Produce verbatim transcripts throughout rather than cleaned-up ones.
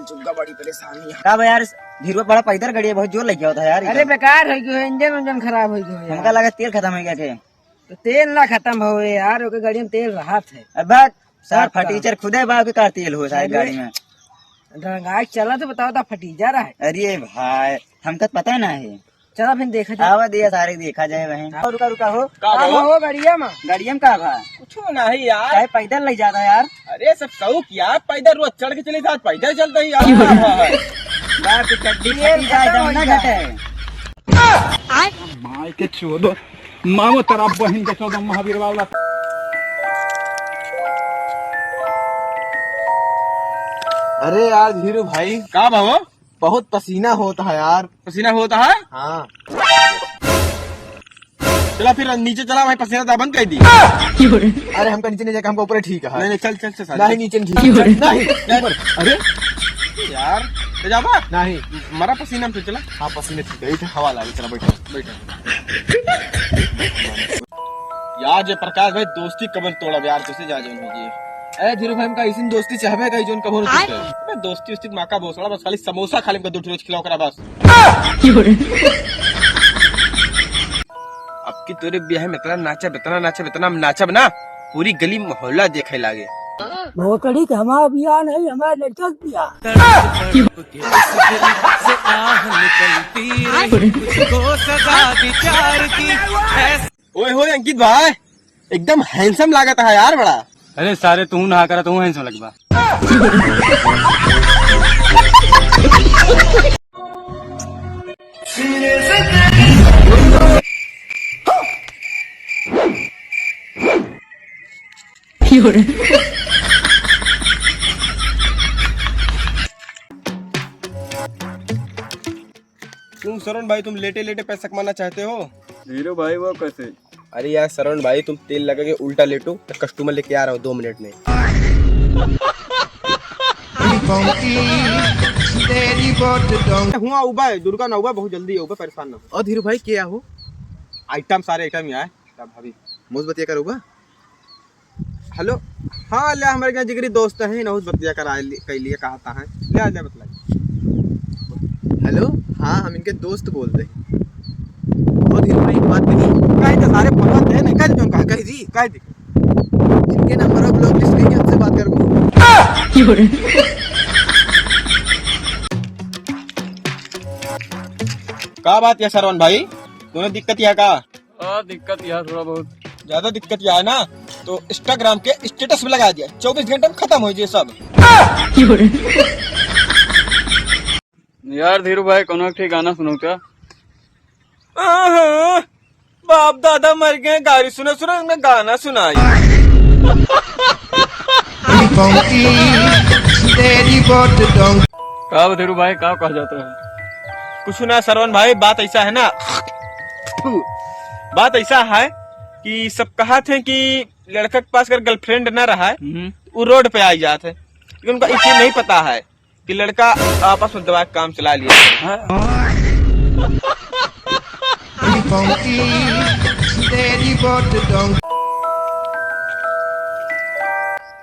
चुग्गा बड़ी परेशानी है। का बा यार, धीरवा बड़ा पैदल गड़िया, बहुत जोर लग गया होता है यार। अरे बेकार होइ गयो है, इंजन उंजन खराब होइ गयो है हमका यार। लगा तेल खतम होइ गया के। तो तेल ना खतम होवे यार, ओके गाड़ी में तेल रहत है। अब बात सार तब का? फटीचर खुदे बा के का तेल हो सारे अरे। गाड़ी में। रंगाई चला तो बताओ ता फटीचर है। अरे भाई, हमका पता ना है। चला फिर देखा जाए। आवा दिया सारे देखा जाए वहीं। हाँ। रुका, रुका हो। का का बा हो? हो गड़िया में? गड़िया में का बा? कुछो नहीं यार। काहे पैदल ले जाता यार? अरे सब शौक यार, पैदल रोज चढ़ के चले जात, पैदल चलते ही यार। बाप की चड्डी ये फटी जाए, खत्म दम हो ना गया। घटे। माई के चोदो, मामो तेरा बहिन के चोदो महावीर वाला। अरे यार धीरू भाई। का बा हो? बहुत पसीना होता है यार। पसीना होता है? हाँ। चला फिर नीचे चला भाई, पसीना तो बंद कर दी। अरे हमका नीचे नहीं जाके, हमका ऊपर ही ठीक है। नहीं, नहीं, चल, चल, चल, साथ नहीं, में। नीचे नहीं ठीक है। नहीं, नहीं। ऊपर। अरे यार, ले जाबा? नहीं। मरा पसीना में तो चला। हाँ, पसीना ठीक है, इधर हवा लागे, चला बैठो। बैठो। यार, जय प्रकाश भाई, दोस्ती कबन तोड़ब यार, तुझसे जा जौन हो गई। ए, धीरू भाई, हमका ऐसी दोस्ती चाहबे का, जोन कबो न टूटे। अबे, दोस्ती उस्ती माँ का भोसड़ा, बस खाली समोसा खाली हमका दो ठो रोज खिलाओ करा बस। अब की तोरे ब्याह में इतना नाचब, इतना नाचब, इतना नाचब ना, पूरी गली मोहल्ला देखे लागे। भोसड़ी के हमार ब्याह नहीं, हमार लड़का के ब्याह। ओए होए अंकित भाई, एकदम handsome लागत है यार बड़ा। अरे सारे तू नहा करा, तू handsome लगबा। क्यों सरवण भाई, तुम लेटे लेटे पैसा कमाना चाहते हो? धीरू भाई, वो कैसे? अरे यार सरवण भाई, तुम तेल लगा के उल्टा लेटो तो customer लेके आ रहा हूँ दो मिनट में। हुआ उबा है, दुर्गा ना उबा, बहुत जल्दी है उबा, परेशान ना हो। और धीरू भाई क्या हो? Item, सारे item यहाँ है। क्या भाभी? मुझ बतिया करूँगा। Hello, हाँ, ले हमारे यहाँ जिगरी दोस्त है, नहुस बतिया करा ली-, कई लिए कहता है। ले आ, ले बतलाई। Hello, हाँ, हम इनके दोस्त बोलते हैं। बहुत दिन में एक बात कही। कह दे सारे फोन दे, नहीं कह दे, कह दे, कह दे। इनके number और block list लेके हमसे बात करो। का बात है सरवण भाई, कोनो दिक्कत है का? हाँ, दिक्कत यह थोड़ा बहुत। ज्यादा दिक्कत यह है ना, तो Instagram के status में लगा दिया, चउबीस घंटा में खतम होइ जाए सब। यार धीरू भाई, कोनो एक ठे गाना सुनाओ क्या? आहा, बाप दादा मर गए, गारी सुना सुना इनका गाना सुनाई। का बा धीरू भाई, का कहा जाता है? कुछ ना सरवण भाई, बात ऐसा है ना, बात ऐसा है कि सब कहत हैं कि लड़का के पास अगर girlfriend ना रहा है, हम्म। वो road पे आ जात है, लेकिन उनका इसे नहीं पता है कि लड़का आपस में दबा के काम चला लिया। हाँ।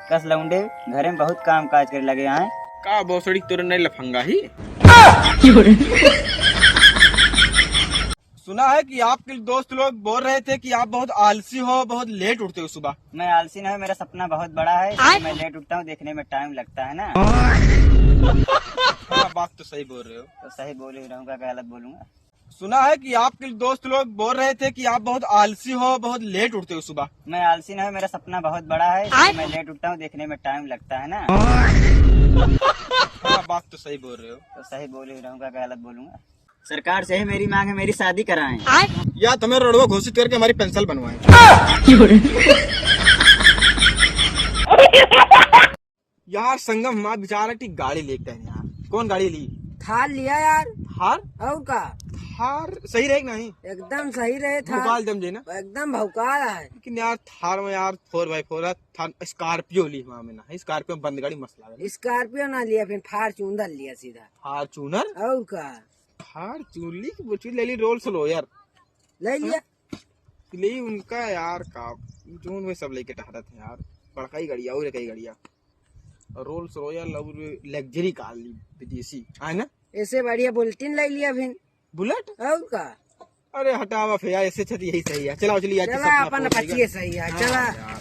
कस लौंडे, घरे में बहुत काम काज करे लगे आए। का भोसड़ी तोरे नहीं लफंगा ही? सुना है कि आपके दोस्त लोग बोल रहे थे कि आप बहुत आलसी हो, बहुत late उठते हो सुबह। मैं आलसी नहीं हूँ, मेरा सपना बहुत बड़ा है, इसलिए मैं late उठता हूँ, देखने में time लगता है ना। हाँ, बात तो सही बोल रहे हो। तो सही बोल ही रहूँगा, क्या गलत बोलूँगा? सुना है कि आपके दोस्त लोग बोल रहे थे कि आप बहुत आलसी हो, बहुत late उठते हो सुबह। मैं आलसी नहीं हूँ, मेरा सपना बहुत बड़ा है, इसलिए मैं late उठता हूँ, देखने में time लगता है ना। हाँ, बात तो सही बोल रहे हो। तो सही बोल ही रहूँगा, क्या गलत बोलूँगा? सरकार से ही मेरी मांग है, मेरी शादी कराएं। या तो हमें रोडवा घोषित करके हमारी पेंसिल बनवाएं। यार संगम, हमारा विचार है कि गाड़ी लेते हैं यार। कौन गाड़ी ली? थार लिया यार। थार? और का? थार सही रहे कि नहीं? एकदम सही रहे थार। भौकाल दम जे ना। एकदम भौकाल है। लेकिन यार थार में यार four by four है, थार Scorpio ली हमारे में ना है, Scorpio बंद गाड़ी मस्त लागल। Scorpio ना लिया, फिर Fortuner लिया सीधा। Fortuner? और का? थार चूली की बोची ले ली, Rolls Royal। ले लिया। ले उनका यार का, जोन वे सब लेके टहरत हैं यार, बड़का ही गड़िया और कई गड़िया। Rolls Royal और luxury car ली विदेशी, है ना? ऐसे बढ़िया Bullet ले लिया फिर। Bullet? और का? अरे हटावा फिर यार, ऐसे छत यही सही है। चलाओ, चलिए, आज तो चला, सपना अपन पूरा हो जाएगा। पचिए सही है, हाँ चला। यार।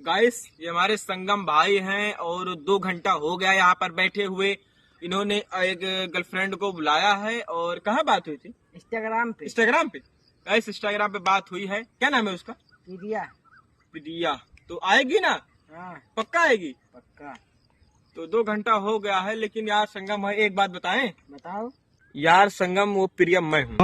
Guys, ये हमारे संगम भाई हैं और दो घंटा हो गया यहाँ पर बैठे हुए। इन्होंने एक girlfriend को बुलाया है। और कहाँ बात हुई थी? Instagram पे। Instagram पे? Guys, Instagram पे बात हुई है। क्या नाम है उसका? प्रिया। प्रिया। तो आएगी ना? हाँ। पक्का आएगी? पक्का। तो दो घंटा हो गया है, लेकिन यार संगम भाई, एक बात बताएं? बताओ। यार संगम, वो प्रिया मैं हूँ।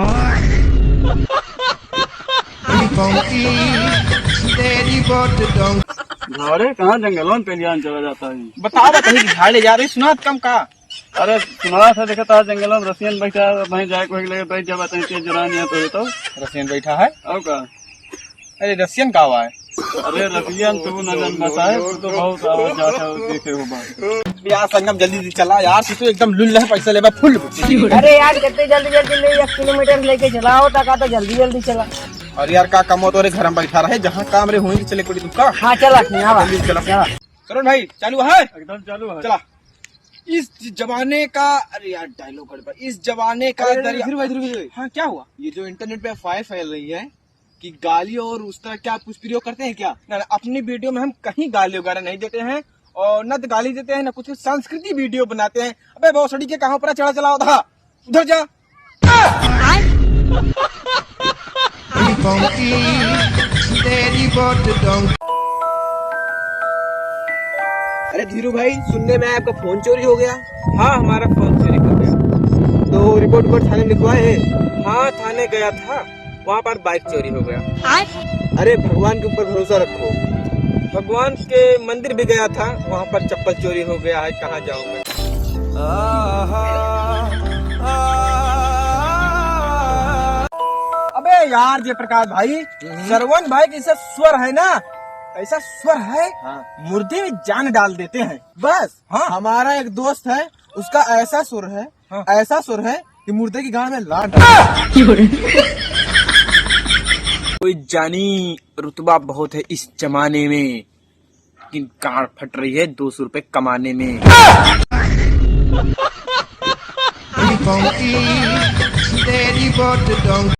अरे कहाँ जंगलों पे जान चला जाता है? बताओ, बताइए, झाड़े जा रही, सुनात कम का? अरे सुनात है, देखा था जंगलों में रसियन बैठा है, वहीं जाए कोई लगे बैठ जावा, तहीं तेज जरा नहीं है तो, तो। रसियन बैठा है? और का? अरे रसियन का हुआ है? अरे रसियन तू न जन बताए, तू तो बहुत आवाज जाता है, देखे हो बात। यार संगम जल्दी से चला यार, तू तो एकदम लुल्ल है, पैसा लेबा फुल। अरे यार कितने जल्दी जल्दी ले, एक किलोमीटर लेके चला होता का तो जल्दी जल्दी चला। अरे यार का काम हो तो रे, घर में बैठा रहे, जहाँ काम रे हुई चले कोई दुका। हाँ चला, यहाँ जल्दी चला। चला। करण भाई चालू है? एकदम चालू है। चला। इस जमाने का, अरे यार dialogue गड़बड़, इस जमाने का अरे, अरे, दरिया। फिर भाई, फिर भाई। हाँ क्या हुआ? ये जो internet पे अफवाहें फैल रही है कि गाली और उस तरह क्या कुछ प्रयोग करते हैं क्या? ना, ना, अपनी video में हम कहीं गाली वगैरह नहीं देते हैं और ना तो गाली देते हैं, ना कुछ संस्कृति video बनाते हैं। अबे भोसड़ी के कहाँ पर चढ़ा चला होता, उधर जा। अरे धीरू भाई, सुनने में आया आपका फोन चोरी हो गया। हाँ, हमारा फोन चोरी हो गया। तो रिपोर्ट विपोर्ट थाने लिखवाए हैं? हाँ, थाने गया था, वहाँ पर बाइक चोरी हो गया। अरे भगवान के ऊपर भरोसा रखो। भगवान के मंदिर भी गया था, वहाँ पर चप्पल चोरी हो गया है, कहाँ जाऊँ मैं? अबे यार जयप्रकाश भाई, हम्म। श्रवण भाई के ऐसा स्वर है ना, ऐसा स्वर है, हाँ। मुर्दे में जान डाल देते हैं। बस, हाँ। हमारा एक दोस्त है, उसका ऐसा सुर है, हाँ। ऐसा सुर है कि मुर्दे की गांड में लात डाल। कोई जानी रुतबा बहुत है इस जमाने में, लेकिन गांड फट रही है दो सौ रुपए कमाने में।